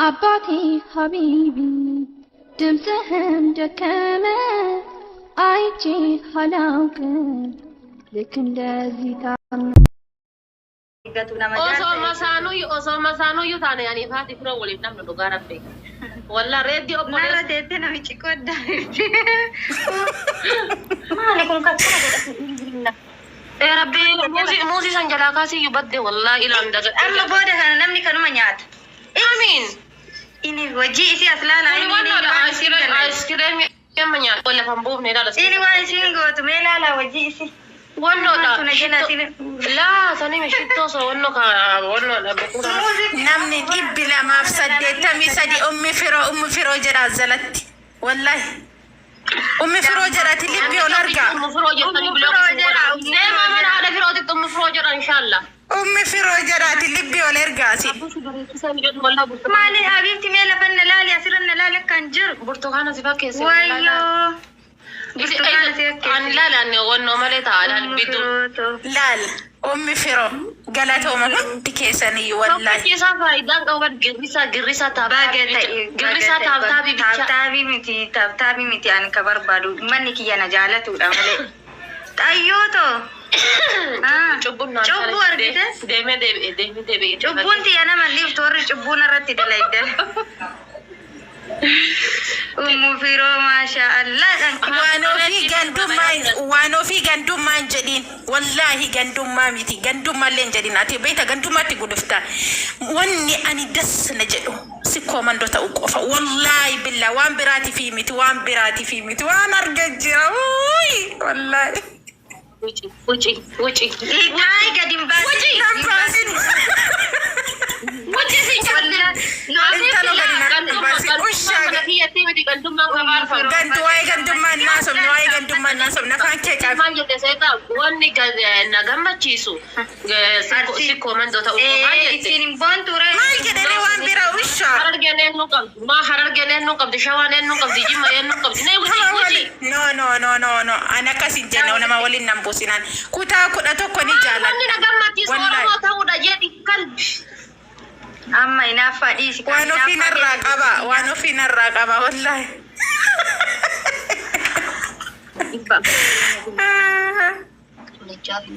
አባቴ ሀቢቢ ድምፅህም ደከመ አይቼ አላውቅም ልክ እንደዚህ ታመ Eeggatu nama Osoo jaarsa. Masaanuyyuu osoo masaanuyyuu taane ani faati firoo waliif dhabnu dhugaa rabbi. Walla reeddii Narra obboleessa. teettee namichi qoddaa jirti. Maali kun kakkana godhatu dhiirri? Ee rabbi muuzii muuzii san jalaa kaasiyyuu badde wallaahi ilaan dagadhe. Amma booda kana namni kanuma nyaata. Amiin. Inni hojii isii as laalaa Kuni inni wannoodha waan isiin dalagdu. aayiskireemii amma nyaata lafa hin buufne ilaala. Inni waan isiin gootu mee laalaa hojii isii. Wannoodha. Tuna jala isiin. Laa sanimi shittoo osoo wannoo ka wannoodha bukuura. Namni 283 ummi firoo ummi firoo jedha jalatti. Wallahi. Ummi firoo jedhati libbi ol argaa. Ummu firoo jettanii bilookii jedha, godhan. ummu Deemaa firoo mana jedha. haadha firootitti ummu firoo jedhan inshallah. Ummi firoo jedhati libbi ol ergaasi. Maali habiibti mee lafa na laali asirra na laali akkaan jiru. Burtukaana si fakkeesse. Wayyoo. Burtukaana si An fakkeesse. laala ani wannoo malee ta'a laal Ummu bidduu. firoo too. Laal ummi firoo galatooma hundi keessaniyyuu wallahi. Tokkichi isaa faayidaan qabu girrisaa girrisaa Baga taabtaabii ta'e bicha. Girrisaa taabtaabii bicha. taabtaabii miti taabtaabii miti ani ka barbaadu manni kiyya na jaalatudha malee. Xayyoo too. Ah, Cubbuun naan Cubbuu argite? Deemee deebi'e deemee deebi'e. Cubbuun tiyya nama dhiiftu warri cubbuun irratti dalaydan. Ummu firoo maasha Allah dhanki. Waan ofii gandummaa waan ofii gandummaa hin jedhiin wallaahi gandummaa miti gandummaallee hin jedhin ati beekta gandummaatti gudufta wanni ani das na jedhu si koomandoo ta'u qofa wallaahi billaa waan biraati fi miti waan biraati fi miti waan arga jira wuuyi wallaahi. Wuci wuci wuci. Ay gadi hin baasin. Nan baasin. Wuci si Wallaahi. Intalo gadi nan baasin ushaa Gandummaa kiyyatti miti gandummaan kabaarfamu. gantu waa'ee gandummaa hin haasofne waa'ee gandummaa hin haasofne afaan kee qabi. Maal jette seetaa wanni na gammachiisu Arsii. si koomandoo ta'uu qofaa Eh, jette. isin hin boontu ree. Maal jedhanii waan biraa ushaa. Harargeen eenyuu qabdi? Maa harargeen eenyuu qabdi? Shawaan eenyuu qabdi? Jimma eenyuu qabdi? Nee wuci Nama wuci. waliin no no no no no ani akkas hin jenne nama waliin nan buusinan kutaa 11 ni Wanni jaaladha na gammachiisu Wallahi. Oromoo ta'uudha jedhi kalbi. Amma hinaaffaa dhiisi. Kan Waan ofii hinaaffaa narraa keessa qaba waan ofii narraa qaba wallahi.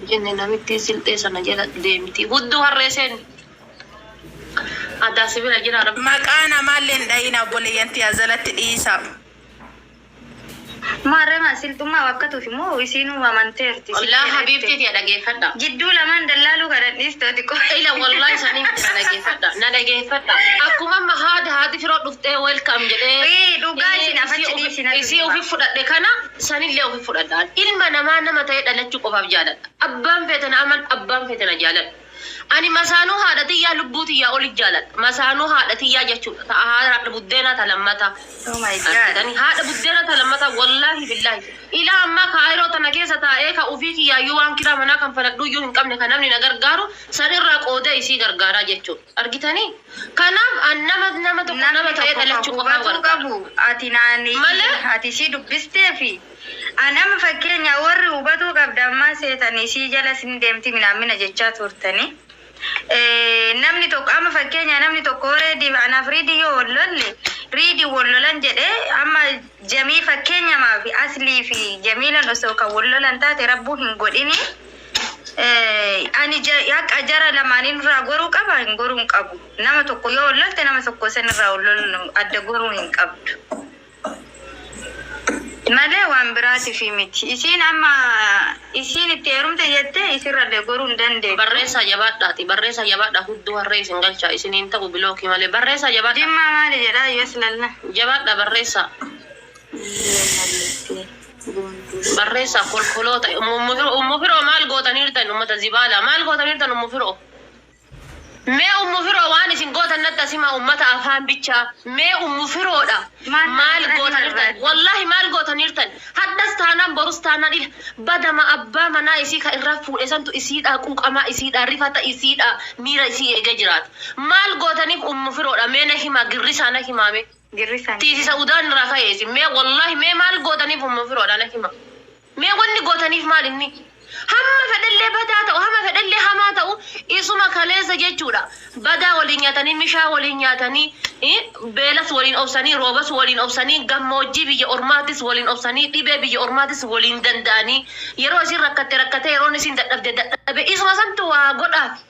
Jenne namitti silxee sana jala deemti. Hudduu harree seen. Addaa sibila jira rabbi. Maqaa namaallee hin dhayina obboleeyyan tiyya jalatti dhiisa. Maarrema silxummaa wakkatuuf immoo isiinuu amanteerti. Laa habiibti tiya dhageeffadha. Jidduu lamaan dallaaluu kana dhiistooti qofa. Ila wallahi sanii miti na dhageeffadha. Na dhageeffadha. Akkuma amma haadha haati firoo dhuftee welcome jedhee. Ee, dhugaa isin afachi dhiisina Isii ofi fudhadhe kana sanillee ofi fudhadha. Ilma namaa nama ta'ee dhalachuu qofaaf jaaladha. Abbaan feete na aman abbaan feete na jaaladha. Ani masaanuu haadha tiyyaa lubbuu tiyyaa oli jaaladha. Masaanuu haadha tiyyaa jechuudha. Ta haadha buddeenaa ta lammataa. Oh my God. Argitanii haadha buddeena ta lammataa wallaahi billaahi. Ilaa ammaa kaayiroo tana keessa taa'ee ka ofii kiyyaayyuu waan kiraa manaa kan fadhadhuyyuu hin qabne kan namni na gargaaru sanirraa qooda isii gargaaraa jechuudha. Argitanii? Kanaaf an nama nama tokko nama Namni ta'ee tokko kan dhalachuu qofaan hubatuu gargaara. qabu ati naani Malee ati isii dubbistee fi an amma fakkeenya warri hubatuu qabda ammaa seetanii isii jala sin deemti minaamina jechaa turtanii. Namni tokko amma fakkeenya namni tokko reedii anaaf riidii yoo wal lolle riidii wal lolan jedhee amma jamii fakkeenyamaa fi aslii fi jamiilan osoo kan wal lolan taate rabbuu hin godhini. Ani haqa jara lamaaniin irraa goruu qaba hin goruu hin qabu. Nama tokko yoo wal lolte nama tokko san irraa wal lolu adda goruu hin qabdu. Malee waan biraatiif miti. Isiin amma isiin itti heerumte jettee isirrallee goruu hin dandeettu. Barreessaa jabaadhaati. Barreessaa jabaadhaa hudduu harree isin galcha. Isiniin ta'u bilookii malee. Barreessaa jabaadhaa. Jimmaa maali jedhaa yoo lalla. Jabaadhaa barreessaa. Barreessaa kolkoloota. Ummu firoo maal gootaniirtan ummata zibaalaa maal gootaniirtan ummu firoo. Mee ummu firoo waan isin gootan natti asimaa ummata afaan bichaa. Mee ummu firoodha. Maal Maal maal gootaniirtan? barbaadde? Wallaahi maal gootaniirtan? Haddas taanaan borus taanaan ila badama abbaa manaa isii kan irraa fuudhe santu isiidhaa quuqamaa isiidhaa rifata isiidhaa miira isii eegee jiraata. Maal gootaniif ummu firoodha? Mee na himaa girrisaa na himaa mee. Girrisaan. Tiisisa udaan irraa ka'eesi. Mee wallaahi mee maal gootaniif ummu firoodha na hima. Mee wanni gootaniif maal inni? Hamma fedhallee badaa ta'u, hamma fedhallee hamaa ta'u, isuma kaleessa jechuudha. Badaa waliin nyaatanii, mishaa waliin nyaatanii, beelas waliin obsanii, roobas waliin obsanii, gammoojjii biyya ormaatis waliin obsanii, dhibee biyya ormaatis waliin danda'anii, yeroo isin rakkatte rakkate, yeroon isin dadhabde dadhabe, isuma santu waa godhaaf.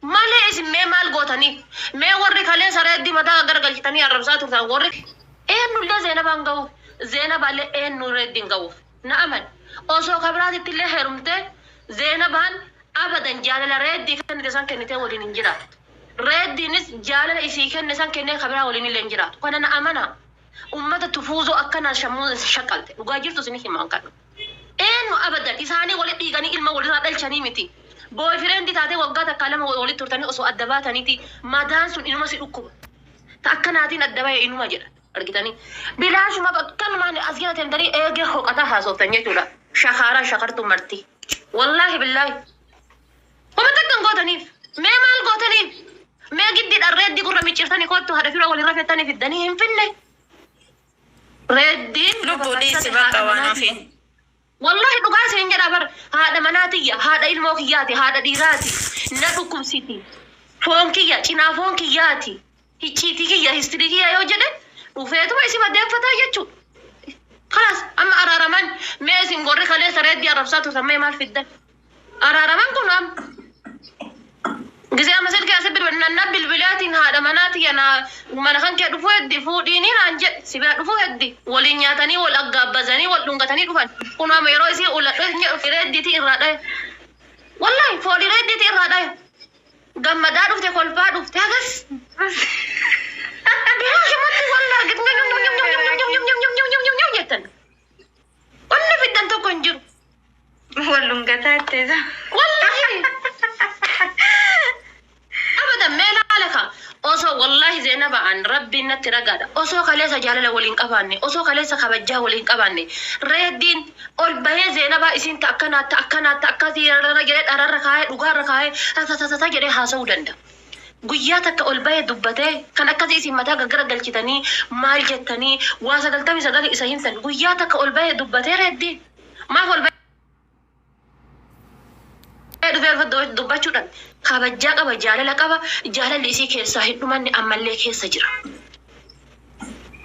Malee isin mee maal gootaniif? Mee warri kaleessa reeddii mataa garagalchitanii arrabsaa turtan, warri eenyullee Zeenabaan ga'uuf, Zeenabaallee eenyu reeddiin ga'uuf. Na aman. Osoo kabiraatitti illee heerumte, Zeenabaan abadan jaalala reeddii kennite san kennitee waliin hin jiraattu. Reeddiinis jaalala isii kenne san kennee kabiraa waliin illee hin jiraatu. Kana na amana. Ummata tufuuzoo akkanaa shammuu shaqqalte. Dhugaa jirtu isin himaan kana. Eenyu abadan isaanii walitti dhiiganii ilma walirraa dhalchanii miti. Boyfriend taatee waggaa takkaa lama walitti turtanii osoo adda baataniiti madaan sun inuma si dhukkuba. Ta akkanaatiin adda bahee inuma jedha. Argitanii? Bilaashuma akkanumaan as jala teemtanii eegee hoqataa haasoftan jechuudha. Shakaaraa shakartuu marti. Wallaahi billaahi. Kuma takka hin gootaniif. Mee maal gootaniif? Mee giddiidhaan reeddii gurra micciirtanii kottu haadha firoo walirra fettanii fiddanii hin finne. Reeddiin Lubbuu dhiisi bakka waan ofii. Wallahi dhugaa isin jedha bar, haadha manaa tiyya, haadha ilmoo kiyyaati, haadha dhiiraati, na dhukkubsiti, foon kiyya cinaa foon kiyyaati, hicciitii kiyya, history kiyya yoo jedhe dhufeetuma isin madeeffataa jechuudha. Kalaas amma araaraman. Mee isin gorri kaleessa reeddii arrabsaa turtan mee maal fiddan? Araaraman kun amma gisee amma silkii asi bilbil bilbilaatiin haadha manaa tiyya na mana kan kee dhufuu heddi fuudhiini naan jedhe, si bira dhufuu heddi. Waliin nyaatanii, wal aggaabbazanii, wal dhungatanii dhufan. Kun amma yeroo isii uladhu jedhu reeddiitii irraa dhaye. Wallahi foolii reeddiitii irraa dhaye. Gammadaa dhufte, kolfaa dhufte, hagas. Bilaashumatti walla jettan. Wanni fiddan tokko hin jiru. Wallungataa itteesa. Wallahi. Abadan mee laala ka osoo, wallahi Zeenaba, an Rabbiin natti ragaadha, osoo kaleessa jaalala waliin qabaanne, osoo kaleessa kabajjaa waliin qabaanne, reeddiin ol bahee Zeenabaa isiin ta akkanaa ta akkanaa ta akkasii jedhee dhararra kaayee dhugaarra kaayee tatatata jedhee haasa'uu danda'a. Guyyaa takka ol bahee dubbatee kan akkasii isin mataa gaggara galchitanii maal jettanii waa 99 isa himtan, guyyaa takka ol bahee dubbatee reeddiin maaf ol bahee dhufee dubbachuudhaan? Kabajjaa qaba, jaalala qaba, jaalalli isii keessaa hin dhumanne ammallee keessa jira.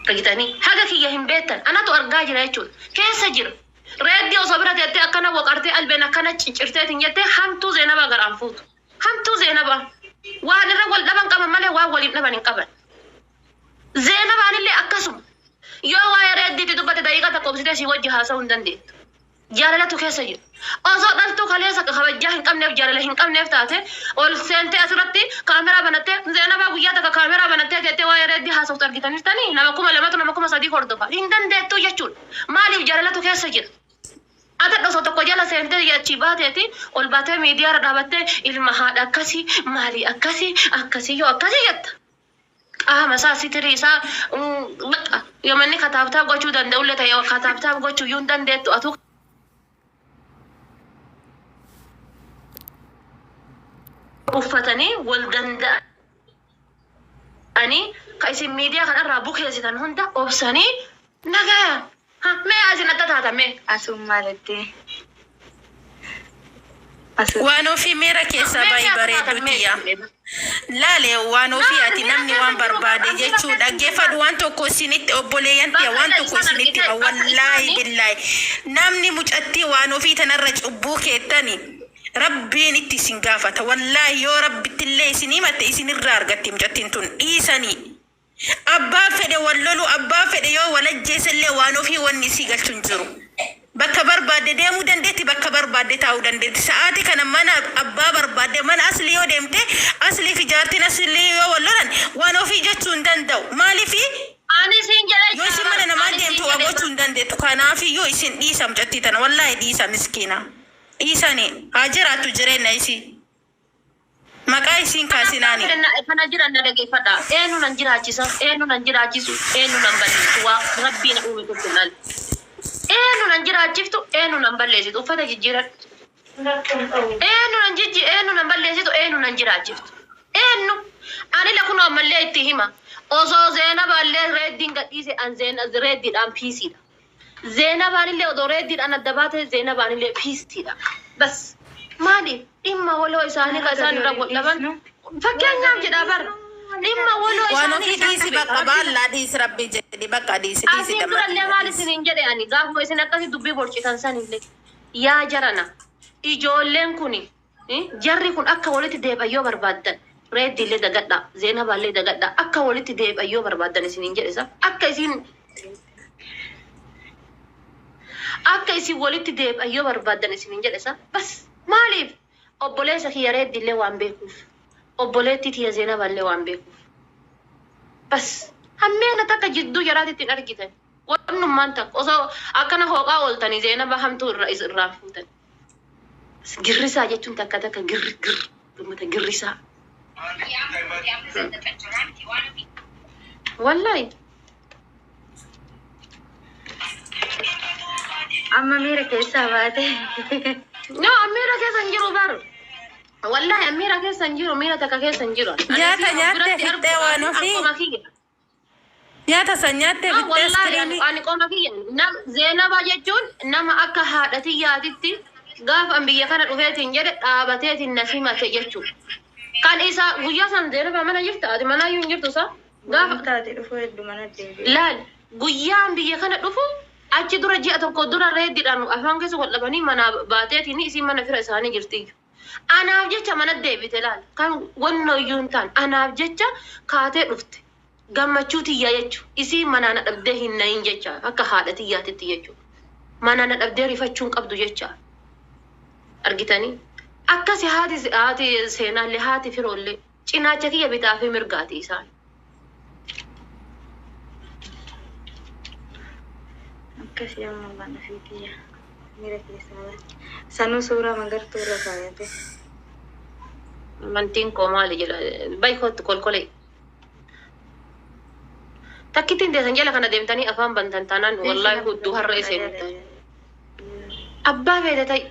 Argitanii, haga kiyya hin beektan, anatu argaa jira jechuudha, keessa jira. Reeddii osoo bira teettee akkana waqartee albeen akkana ciccirteetiin jettee hamtuu Zeenabaa garaan fuutu. Hamtuu Zeenabaa waan irra wal dhaban qaban malee waan waliin dhaban hin qaban. Zeenabaan illee akkasuma yoo waa'ee reeddiitti dubbate daqiiqaa tokko obsitee si wajji haasa'uu hin dandeettu. Jaalalatu keessa jira. Osoo dhaltuu kaleessa kabajaa hin qabneef, jaalala hin qabneef taate, ol seentee asirratti kaameraa banattee Zeenabaa guyyaa takka kaameraa banattee teettee waa'ee reeddii haasoftu argitaniirtanii? Nama 2000tu, nama 3000 hordofa. Hin dandeettuu jechuudha. Maaliif? Jaalalatu keessa jira. Ata osoo tokko jala seentee achii baateeti ol baatee miidiyaarra dhaabattee ilma haadha akkasii maalii akkasii akkasii yoo akkasii jetta. Qaama isaa sitirii isaa bakka yoo manni kataabtaaf gochuu danda'ullee ta'e kataabtaaf gochuu iyyuu hin dandeettu atuu. Uffatanii wal danda'anii ka isin miidiyaa kanarraa bukeessitan hunda obsanii nagaa. Ha, mee isin adda taatan mee. Asuun maalitti? Asuun. Waan ofii miira keessaa Mee baay'ee adda taatan bareeddu mee. tiyya. Laale, waan ofii ati namni waan barbaade jechuu dhaggeeffadhu. Waan tokko isinitti, obboleeyyan tiyya, waan Bakka tokko isaan isinitti argite hima, bakka wallaahi isaanii billaahi, namni mucattii waan ofii tanarra cubbuu keettani Rabbiin itti isin gaafata. Wallaahi yoo Rabbittillee isin himatte isinirraa argatti mucattiin tun. Dhiisanii abbaa fedhe wal lolu, abbaa fedhe yoo wal ajjeesellee, waan ofii wanni isii galchu hin jiru. Bakka barbaadde deemuu dandeetti, bakka barbaadde taa'uu dandeetti. Sa'aatii kana mana abbaa barbaadde, mana Aslii yoo deemte, Aslii fi jaartiin Aslii yoo wal lolan waan ofii jechuu hin danda'u. Maaliifi Ani siin jedhee yoo isin jira mana bara. namaa Ani siin deemtu waa jedhee gochuu hin dandeettu. Kanaafiyyuu isin dhiisa mucattii tana. Wallaahi dhiisa, miskiina. Dhiisanii haa jiraattu jireenya isii. Maqaa isiin kaasinaani. Kana jiran na dhaggeeffadha. Eenyu nan jiraachisa, eenyu nan jiraachisu, eenyu nan balleessu? Waa Rabbii na uume tokko malee. Eenyu nan jiraachiftu, eenyu nan balleessitu? Uffata jijjiiradhu. Eenyu nan jijji, eenyu nan balleessitu, eenyu nan jiraachiftu? Eenyu? Ani lakun ammallee itti hima. Osoo Zeenabaallee reeddiin gadhiise an reeddiidhaan peaceiidha. Zeenabaan illee odoo reeddiidhaan adda baate Zeenabaan illee peaceiidha. Bas maaliif dhimma waloo isaanii kan isaan irra godhaman fakkeenyaaf jedha bar dhimma waloo Waan isaanii ofii isaan dhiisi qabe. bakka baallaa dhiisi rabbi jedhi bakka dhiisi dhiisi Asiin durallee maal isiniin jedhe ani gaafuma isin akkasii dubbii borcitan sanillee yaa jarana ijoolleen kuni jarri kun akka walitti deebi'an yoo barbaaddan reeddiillee dagadhaa zeenabaallee dagadhaa akka walitti deebi'an yoo barbaaddan isiniin jedhe isa akka isin walitti deebi'an yoo barbaaddan isiniin jedhe isa. Bas maaliif obboleessa kiyya reeddiillee waan beekuuf, obboleettii tiyya zeenabaallee waan beekuuf, bas hammeena takka jidduu jaraatitti hin argitan. Wannummaan takka osoo akkana hooqaa ooltanii zeenaba hamtuu irra irraa fuutan. Girrisaa jechuun takka takka girri girri uummata girrisaa. Wallahi. Amma miira keessaa baate. No, miira keessa hin jiru bar. Wallahi miira keessa hin jiru, miira takka keessa hin jiru. Nyaata nyaattee fixxee waan ofii. Nyaata san nyaattee fixxee Wallahi iskiriinii. ani qoma kiyya nam Zeenaba jechuun nama akka haadha tiyyaatitti gaafa an biyya kana dhufeetiin jedhe dhaabateetiin na simate jechuudha. Kan isa guyyaa san Zeenaba mana jirta, ati manaayyuu hin jirtu sa gaafa Taate dhufuu hedduu mana deebi'e. Laal, guyyaan biyya kana dhufu achi dura ji'a tokko dura reeddiidhaan afaan keessa wal dhabanii mana baateetiin isiin mana fira isaanii jirtiyyu. Anaaf jecha mana deebite. Laal, kan wannoo iyyuu hin taane anaaf jecha kaatee dhufte. Gammachuu tiyyaa jechu isii manaa na dhabdee hin nayin jecha akka haadha tiyyaatitti jechuudha. Manaa na dhabdee rifachuu hin qabdu jecha. Argitanii? Akkasi haati seenaallee haati firoollee cinaacha kiyya bitaa fi mirgaati isaan. Akkasii amma waan ofiitiyya. Miira keessaa baate. Sanuu suuraa magartuu irra kaayate. Amantiin koo maali jedha baykootti kolkolee. Takkittiin teessan jala kana deemtanii afaan bantan taanaan wallaahi hudduu har'a iseen. Abbaa feete ta'i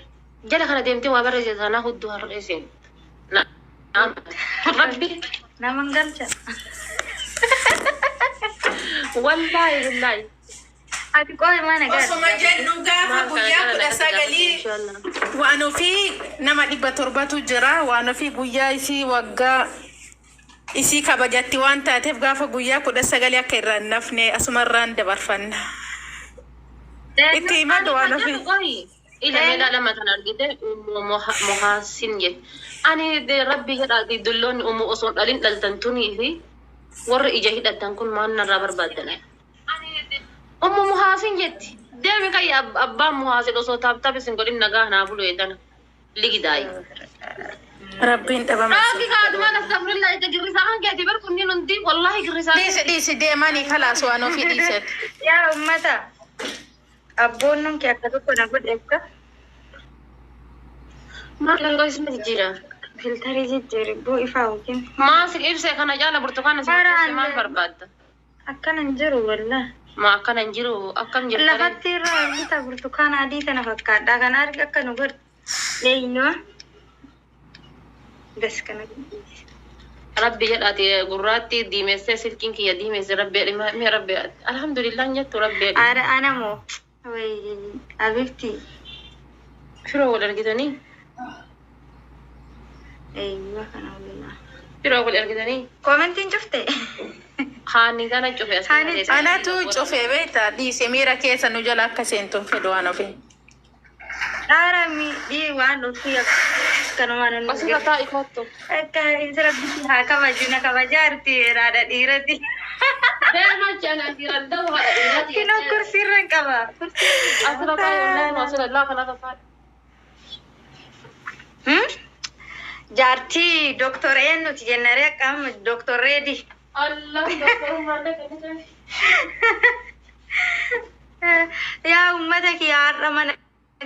jala kana deemtee waa barreessite taanaan hudduu har'a iseen. Rabbi. Naman galcha. Wallaahi billaahi. Ati qoy mana Osuma jennu gaafa guyyaa 19 waan ofii nama 700tu jira. Waan ofii guyyaa isii waggaa isii kabajatti waan taateef gaafa guyyaa 19 akka irraa hin nafne asumarraan dabarfanna. Itti himadu waan ofii. Qoy ila meelaa lama kan argite mohaasin jedhe. Ani rabbi jedhaati dulloonni umu osoo dhalin dhaltan tunii fi warri ija hidhatan kun maal narraa barbaaddan? Ummu muhaasin jetti. Deemi kayya abbaan muhaasin osoo tap tap isin godhin nagaa naa bulu eedana. Ligidaayi. Rabbiin dhabama. Raabbi kaadhumaan astagfirullah ija girrisaa kan keeti bar kunniin hundi wallahi girrisaa. Dhiisi dhiisi deemanii kalaas waan ofii dhiiseeti. Yaa ummata. Abboonnoon kee akka tokko na godhe akka Maal kan isma jijjiira? Filtarii jijjiiri boo ifaa yookiin. Maal si ibse kana caala burtukaana si Haaraan maal barbaadda? Akkana hin jiru wallah. Ma akkana hin jiru, akkam jirta? Lafatti irra argita burtukaana adii tana fakkaadha. Kana arga akka nu godhe. Eenyuwa? Bes kana godhe. Rabbi jedhaati gurraatti diimessee silkiin kiyya diimesse. Rabbi jedhi mee rabbi alhamdulillah hin jettu rabbi jedhi. Ara ana moo? Wayii abifti. Firoo wal argitanii? Eenyuwa kana wallah. Firoo wal argitanii? Koomentiin cufte? Haani kana cufe as Haani keessa. Anatu cufee beektaa dhiise miira keessa nu jala akka seentuun fedhu waan ofii. Dhaara miidhii waan ofii akkanumaan nu Asirra taa'i kottu. Akka isa rabbitti haa kabaju na kabajaa arti raadha dhiirati. Deema jana dhiiran ta'u haadha dhiiraati. Kinoo kursiirra hin qaba. Asirra taa'i wallahi asirra laa kanarra taa'i. Jaartii Dooktor eenyuti jennaree akka amma Dooktor Reedi. Allah doktorummaa illee. Yaa uummata kiyya har'a mana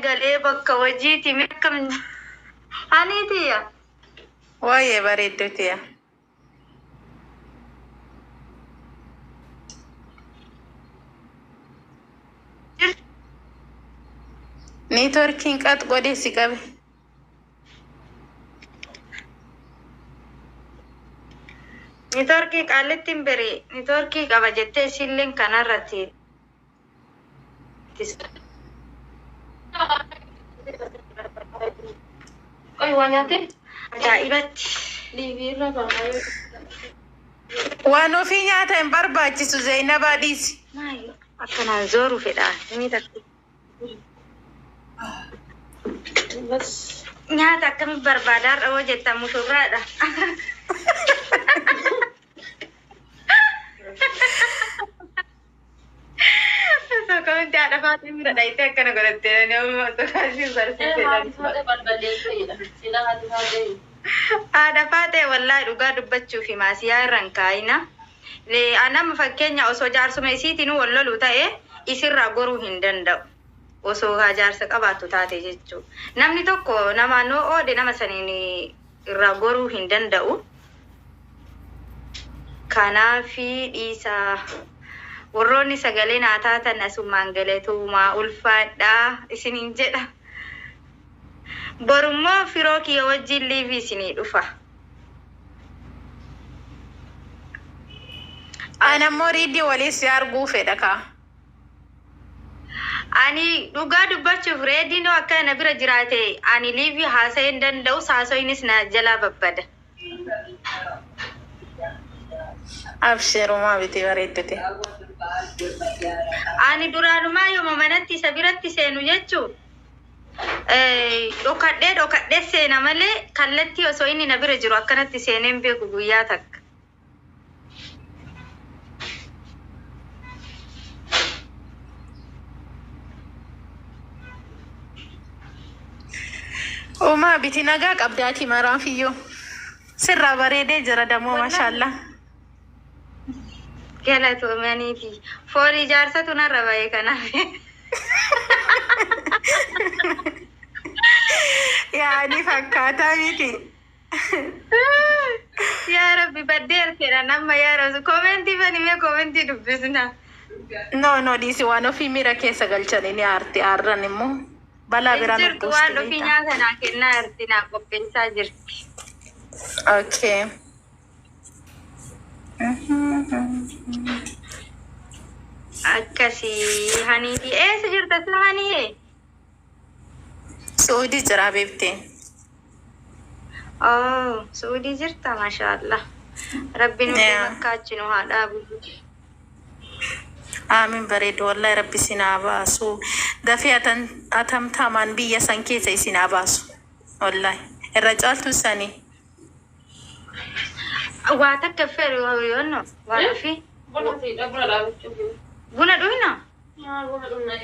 galee bakka hojiiti mee akkam aniitiya. Waa'ee bareedduutiya. Neetworkiin qax godhee si qabe. Niitoorkii qaallittiin beri niitoorkii qaba jettee isiilleen kanarratti. Qoy waa nyaattee? Ajaa'ibatti. Liivii irra bahaa yoo. Waan ofii nyaata hin barbaachisu Zainabaa dhiisi. Maali akkanaan zooru fedha. Ni takka. Bas. Nyaata akkamitti barbaadaa har'a hoo jettan mushurraadha. Osoo kamitti haadha faaxee bira dhayitee akkana godhattee nama osoo kaasiin barsiisee Haati faatee balballeessee jedha. Sila haati faatee. Haadha faatee wallaahi dhugaa dubbachuu fi maasiyaa irra hin kaa'ina. Nama fakkeenya osoo jaarsuma isiitiin wal lolu ta'e isirraa goruu hin danda'u. Osoo haa jaarsa qabaattu taate jechuudha. Namni tokko namaan yoo oode nama saniin irraa goruu hin danda'u. Kanaafi dhiisaa. Warroonni sagalee naa taatan asumaan galatuumaa ulfaadhaa isiniin jedha. Borummoo firoo kiyya wajjin liivii isinii dhufa. Ana immoo riidii waliin si arguu fedha kaa. Ani dhugaa dubbachuuf reediin akka na bira jiraate ani liivii haasa'uu hin danda'u haasa'iinis na jalaa babbada. Abshirumaa biti bareeddute. Ani duraanumaa yooma manatti isa biratti seenu jechuun dhokadhee dhokadhee seena malee kallattii osoo inni na bira jiru akkanatti seenee hin beeku guyyaa takka. Uumaa biti nagaa qabdaati maraafiyyuu. Sirraa bareedee jira dammoo maashaallah. Galatoomaniiti. Foon ijaarsatu narra ba'e kanaaf. Yaani fakkaataa miti. Yaa Rabbi baddeerteedha nama yaa Rabbi. Koomentii banimee koomentii dubbisna. No no dhiisi waan ofii miira keessa galchanii ni aarti aarran immoo balaa biraa nu Jirtu buusti waan ofii beektaa. nyaata naa kennaa jirti naa qopheessaa jirti. Okay. Akkasii haniiti. Eessa jirta sila haniyee? Suudii jira beekte. Oh, Suudii jirta maashaallah. Rabbi nu Yeah. bakka achi nu haa dhaabu. Aamin bareedu wallahi rabbi isin haa baasu. Dafee atamtaamaan biyya san keessa isin haa baasu. Wallahi irra caaltu sanii. Waa takka fedhu yoonno waan ofii. Buna siidha buna dhaabachuuf. Buna dhugna? Maa buna dhugna.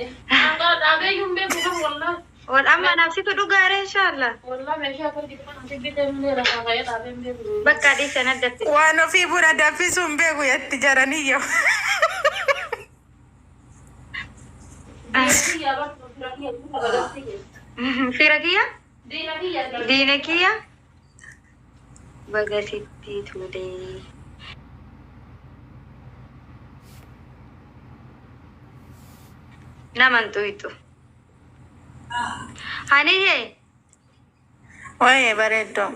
Dhaabee iyyuu hin beeku kan wallaa. Wal amma nafsitu dhugaare inshallah. Wallaa meeshaa akka argitu kan ati bitee malee lafaa ka'ee dhaabee hin beeku. Bakka dhiisan addatti. Waan ofii buna danfisuu hin beeku jetti jaraniyyoo. Diina kiyyaa bakka fira kiyya bagalatti. Fira kiyya? Diina kiyya. Diina kiyya? Baga sitti tolee. Naman tuytu. Haniyyee? Waa'ee bareeddoo.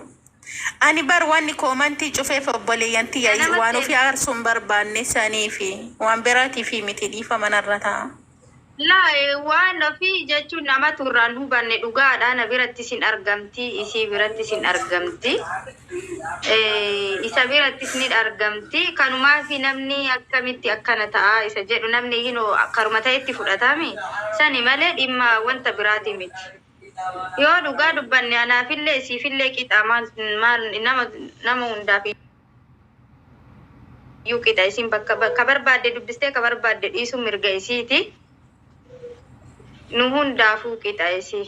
Ani bar wanni koomantii cufeef obboleeyyan tiyya Ganama waan ofii seena. aarsuun hin barbaanne sanii fi waan biraatii fi miti dhiifa manarra ta'a. Laa waan ofii jechuun nama turraan hubanne dhugaadha. Na biratti sin argamti, isii biratti sin argamti. Isa birattis ni argamti. Kanumaafi namni akkamitti akkana ta'a isa jedhu namni hinoo karuma ta'etti fudhatami. Sani malee dhimma wanta biraati miti. Yoo dhugaa dubbanne anaafillee isiifillee qixa maal maal nama nama hundaaf iyyuu qixa isin bakka ka barbaadde dubbistee ka barbaadde dhiisuun mirga isiiti. Nu hundaafuu qixa isii.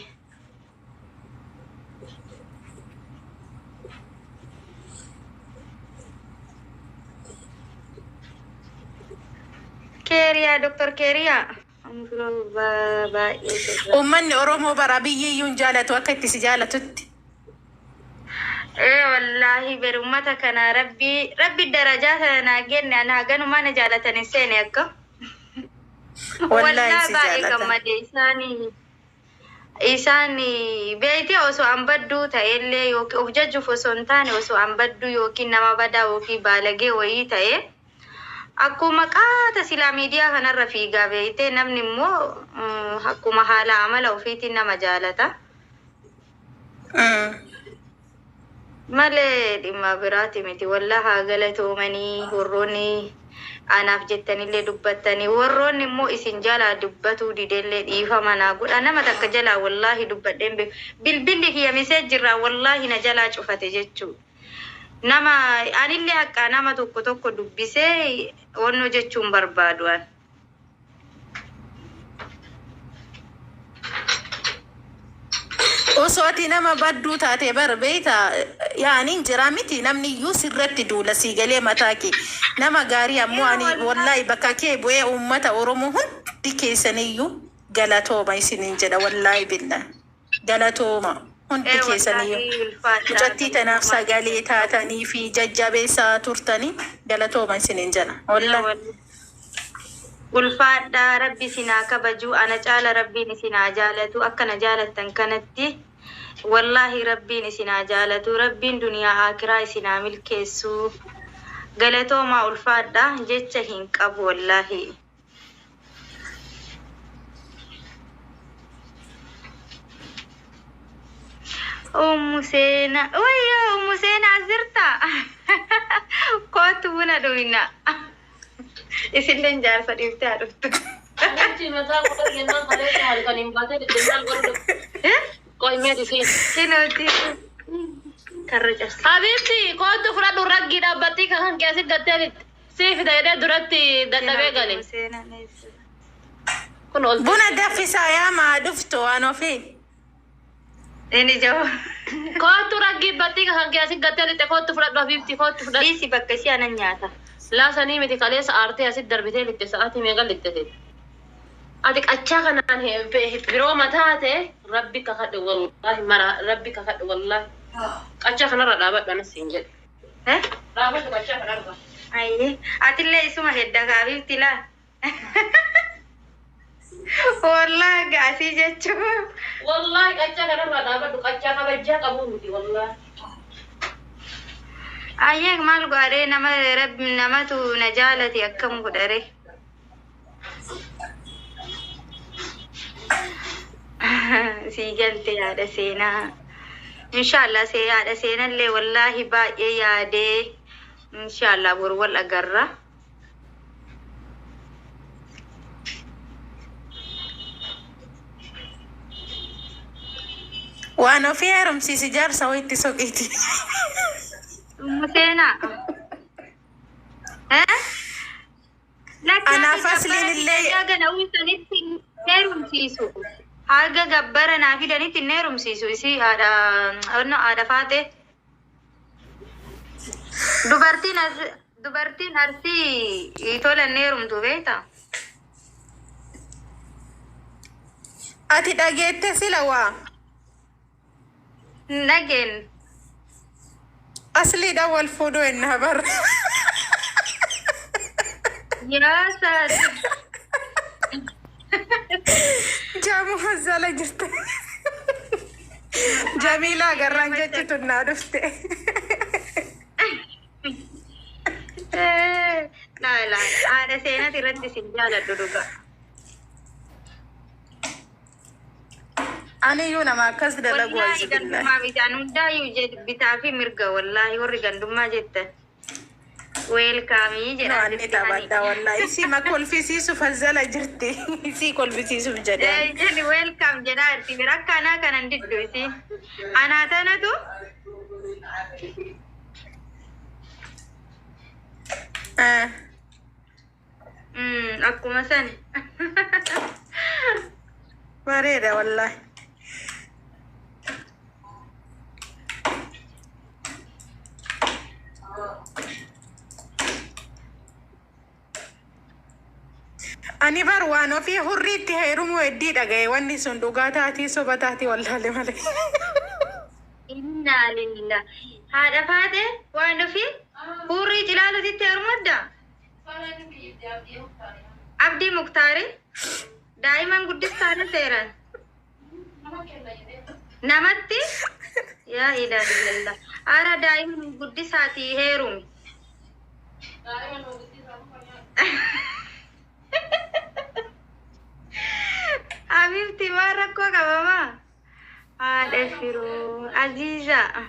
Keeriyaa Doktor Keeriyaa. Amma baay'ee sirra. Uummanni Oromoo bara biyyi iyyuu hin jaalatu akka itti si jaalatutti. Ee wallaahi ber ummata kana rabbi rabbi darajaa sana naa kenne ana haganumaa na jaalatan hin seene akka. Wallaahi Wallaahi si baay'ee jaalatan. gammade isaanii isaan beeytee osoo an badduu ta'ellee yookiin of jajjuuf osoo hin taane osoo an badduu yookiin nama badaa yookiin baalagee wayii ta'e akkuma qaata silaa miidiyaa kanarra fiigaa beeytee namni immoo akkuma haala amala ofiitiin nama jaalata. Malee dhimma biraati miti. Wallaa haa galatoomanii warroonni anaaf jettanillee dubbattanii, warroonni immoo isin jalaa dubbatuu didellee dhiifama naa godha. Nama takka jalaa wallaahi dubbadheen beeku. Bilbilli kiyya misee jirraa wallaahi na jalaa cufate jechuudha. Nama anillee akka nama tokko tokko dubbisee wannoo jechuun barbaadu an. Osoo ati nama badduu taate bar beeyta, yaaniin jira miti, namni iyyuu sirratti duula sii galee mataa kee. Nama gaarii ammoo ani wallaahi bakka kee bu'ee uummata Oromoo hundi keessaniyyuu galatooma isiniin jedha, wallaahi billaa galatooma hundi keessaniyyuu. Wallaahi ulfaadhaa. Mucattii tanaaf sagalee taatanii fi jajjabeessaa turtanii galatooma isiniin jedha wallaahi. Ulfaadhaa, Rabbi isin haa kabaju. Ana caala Rabbiin isin haa jaalatu. Akka na jaalattan kanatti wallaahi Rabbiin isin haa jaalatu. Rabbiin duniyaa akiraa isin haa milkeessu. Galatoomaa, ulfaadhaa, jecha hin qabu wallaahi. Ummu Seenaa, wayyoo, Ummu Seenaa as jirtaa? Kootu, buna dhuyna. Isilleen jaarsa dhiiftee haa dhuftu. Namichi mataa godhatu jennaan kaleessa halkaniin baatee maal godhu? Qoy, meeti siin. Kinooti karra cabse. Habiibti, kootu fudhadhu, raggii dhaabbattii kan keessi gattee sii fida jedhee duratti dadhabee gale. Ummu Seenaa eessa? Kun ol. Buna daffisaa yaamaa dhuftu waan ofii. Inni jawa. Kootu, raggii battii kan keessi gattee lixxe, kootu fudhadhu, habiibti, kootu fudhadhu. Dhiisi, bakka ishee anan nyaata. Laasanii miti, kaleessa aartee asitti darbitee lixxe, sa'aatii meeqa lixxe? Ati qachaa kanaan biroo mataa ta'e, rabbi kakadhe wallaahi, mara rabbi kakadhe wallaahi. Qachaa kanarra dhaabadhu anas siin jedhe. Eh? Dhaabadhu qachaa kanarra. Ayyee. Atillee isuma hedda kaabiifti laa. Wallaahi gaasii jechuun. Wallaahi qachaa kanarra dhaabadhu, qachaa kabajaa qabu miti wallaahi. Ayyee, maal godharee? Nama rabbi namatu na jaalate, akkam godharee? Sii galte yaada seenaa. Inshaallah see yaada seenallee wallaahi baay'ee yaadee, inshaallah boru wal agarra. Waan ofii heerumsiisi, jaarsa wayitti soqiiti. Ummu Seenaa. Eh? Lakki. Anaaf asliin illee Haga na uwwisanitti hin heerumsiisu. Haga gabbara naa fidanitti hin heerumsiisu. Isii haadha onnoo haadha faate. Dubartiin as dubartiin Arsii tola hin heerumtu, beektaa? Ati dhageette sila waa. Hin dhageen. Asliidhaan wal fuudhuu ennaa bara. Yaa saati. Jaamu hazzala jirte. Jamiilaa agarraan jechi tun naa dhufte. Laa laa, haadha seenati irratti isin jaaladhu dhugaa. Aniyyuu nama akkas dalagu Wallaahi aizu billahi. gandummaa miti, an hundaayyuu jedhu bitaa fi mirga, wallaahi warri gandummaa jettan. Welcome No, jedha anni sitti hani. taphadha wallahi. Isii ma kolfisiisuuf hazzala jirti. Isii kolfisiisuuf jedhan. Jedhi welcome jedhaa jirti bira, akka anaa kanan diddu isii. Anaa tanatu akkuma sani. Bareeda wallahi. Ani bar waan ofii hurriitti heerumuu heddii dhagaye, wanni sun dhugaa taatii soba taatii wallaale malee. Inna lillah. Haadha faate, waan ofii hurrii cilaalutitti heerumadda. Abdii Muktaari daa'iman guddistaanii seeran. Namatti yaa ilaaha illallah. Ara daa'iman guddisaatii heerumi. Habibti, maal rakkoo qabamaa? Haadha firoo Aziizaa.